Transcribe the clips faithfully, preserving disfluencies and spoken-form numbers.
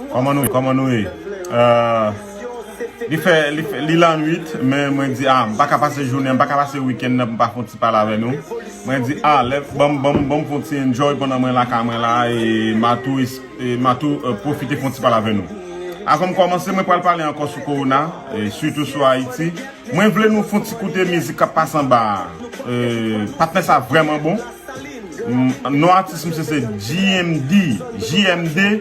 Kòman nou ye? Kòman nou ye? Euh, li fè, li fè, li lannwit, men mwen di, ah, m pa ka pase jounen, m pa ka pase wikenn nan pou m pa fè yon ti pale avè nou. Mwen di, ah, lè, ban m, ban m, ban m fè yon ti enjoy pandan mwen lakay mwen la, e m a tou, e m a tou, euh, pwofite fè yon ti pale avè nou. Avan m kòmanse, mwen pral pale ankò sou kowona, e sitou sou Ayiti. Mwen vle nou fè yon ti koute mizik k ap pase anba a. Euh, patnè sa vrèman bon. Mm, non atis misye se G M D, G M D,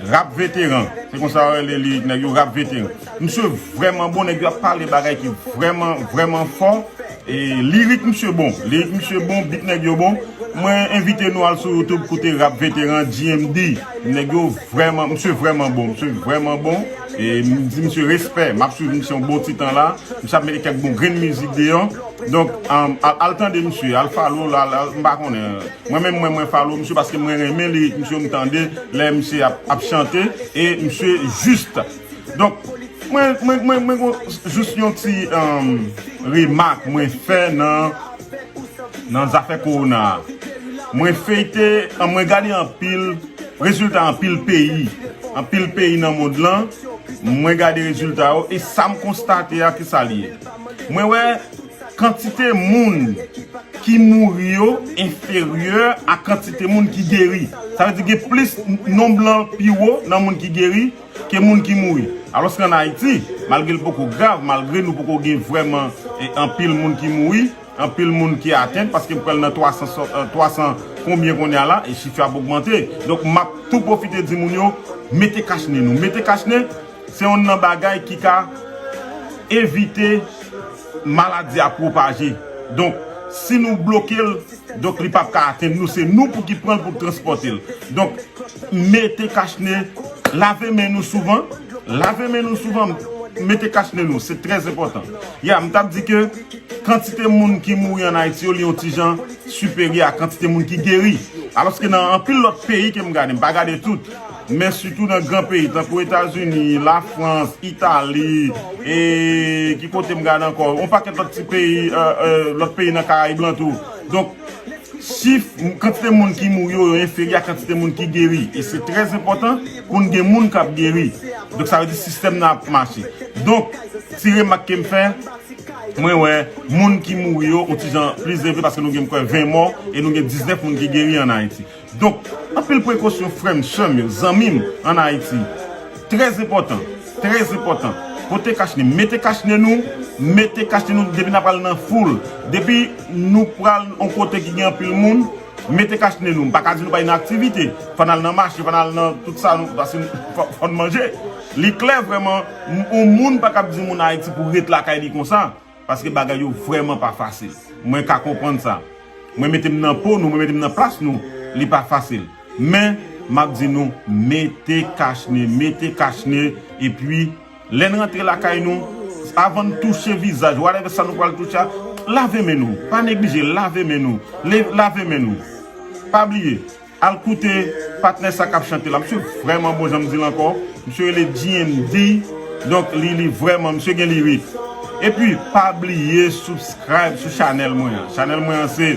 Rap Veteran. Se konsa yo rele lirik nèg yo, Rap Veteran. Misye vrèman bon, nèg yo ap pale bagay ki vrèman, vrèman fò. E lirik misye bon, lirik misye bon, beat nèg yo bon. Mwen envite nou al sou YouTube koute Rap Veteran G M D. Nèg yo vrèman, misye vrèman bon, misye vrèman bon. E m di misye respè, m ap swiv misye yon bon ti tan la. Misye ap mete kèk bon grenn mizik deyò. Donk, um, al, al tande misye, al follow l, al, al, m pa konnen. Mwen menm, mwen, mwen follow misye paske mwen renmen lirik misye, m tande lè misye ap, ap chante, e misye jis. Donk, mwen, mwen, mwen, mwen gon jis yon ti, um, remak mwen fè nan, nan zafè kowona a. Mwen feyte, mwen gade anpil rezilta anpil peyi. Anpil peyi nan mond lan, mwen gade rezilta yo, e sa m konstate a, ki sa l ye? Mwen wè kantite moun ki mouri yo enferyè a kantite moun ki geri. Sa vle di gen plis, nonb lan pi wo nan moun ki geri ke moun ki mouri. Alòske ann Ayiti, malgre l poko grav, malgre nou poko gen vrèman, e, anpil moun ki mouri, anpil moun ki atent, paske m kwè l nan twa san, e, twa san konbyen kounye a la, e chif yo ap ogmante. Donk, m ap tou pwofite di moun yo, mete kach nen nou. Mete kach nen, se youn nan bagay ki ka evite maladi a pwopaje. Donk, si nou bloke l, donk li p ap ka atenn nou, se nou pou ki pran l pou transpòte l. Donk, mete kach nen, lave men nou souvan, lave men nou souvan, mete kach nen nou, se trè enpòtan. Ya, m t ap di ke kantite moun ki mouri ann Ayiti yo, li yon ti jan siperyè a kantite moun ki geri. Alòske nan anpil lòt peyi ke m gade, m pa gade tout, men sitou nan gran peyi, tankou Etazini, Lafrans, Itali, e ki kote m gade ankò, yon pakèt lòt ti peyi, e, e, lòt peyi nan Karayib lan tou. Donk, chif, kantite moun ki mouri yo, yo enferyè a kantite moun ki geri. E se trè enpòtan pou n gen moun k ap geri. Donk, sa vle di sistèm nan ap mache. Donk, ti remak ke m fè, mwen wè moun ki mouri yo, yon ti jan plis elve paske nou gen, m kwè, ven mò e nou gen diznèf moun ki geri ann Ayiti. Donk, anpil prekosyon, frè m, sè m yo, zanmi m ann Ayiti. Trè enpòtan, trè enpòtan. Pote kach nen, mete kach nen nou, mete kach nen nou depi n ap al nan foul. Depi nou pral yon kote ki gen anpil moun, mete kach nen nou. M pa ka di nou pa gen aktivite. Fò n al nan mache, fò n al nan tout sa, nou, paske fò, fò n manje. Li klè vrèman, m, yon moun pa kab di moun Ayiti pou ret lakay li konsa. Paske bagay yo vrèman pa fasil. Mwen ka konprann sa. Mwen mete m nan po nou, mwen mete m nan plas nou, li pa fasil. Men, m ap di nou, mete kach nen, mete kach nen, epi, lè n rantre lakay nou, avan n touche vizaj, whatever sa nou pral touche a, lave men nou. Pa neglije, lave men nou. Le-, lave men nou. Pa bliye, al koute patnè sa k ap chante la. Misye vrèman bon, jan m di l ankò. Misye rele G M D. Donk, li, li vrèman, misye gen lirik. Epi, pa bliye subscribe sou chanèl mwen an. Chanèl mwen an se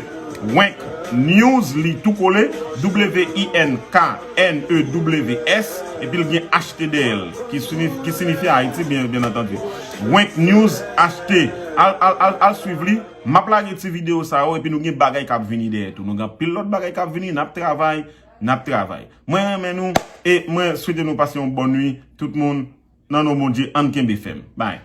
Wenk News, li tou kole, W I N K N E W S, epi l gen H T dèyè l, ki sinif-, ki sinifye Ayiti, byen, byen antandi. Wenk News H T. Al, al, al, al swiv li. M ap lage ti videyo sa yo, epi nou gen bagay k ap vini dèyè tou. Nou gen anpil lòt bagay k ap vini, n ap travay, n ap travay. Mwen renmen nou, e mwen swete nou pase yon bòn nwi, tout moun, nan non Bondye, ann kenbe fèm. Bye.